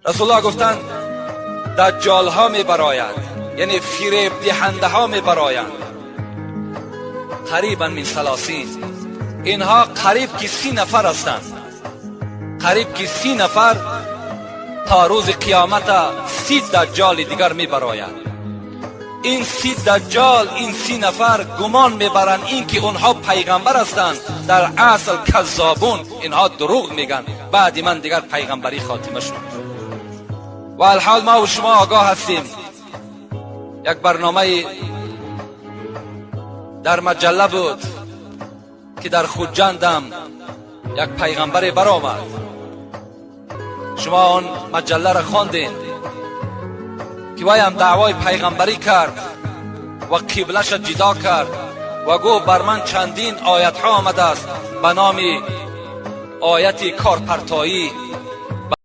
Расулуллоҳ гуфтанд, даҷҷолҳо мебарояд, яъне фиребдиҳандаҳо мебароянд. Қарибан мин салосин, инҳо қариб ки 30 нафар ҳастанд, қариб ки 30 нафар. То рӯзи қиёмата 30 даҷҷоли дигар мебарояд. Ин 30 даҷҷол, ин 30 нафар гумон мебаранд, ин ки онҳо пайғамбар ҳастанд. Дар асл каззобун, инҳо дурӯғ мегӯянд. Баъди ман дигар пайғамбарӣ хотима шуд. Ва алҳол ма ва шумо огоҳ ҳастем, як барномаи дар маҷалла буд, ки дар Хуҷандам як пайғамбаре баромад. Шумо он маҷалларо хондем, ки вайам даъвои пайғамбарӣ кард ва қиблаша ҷидо кард ва гуфт, бар ман чандин оятҳо омадааст ба номи ояти корпартоӣ.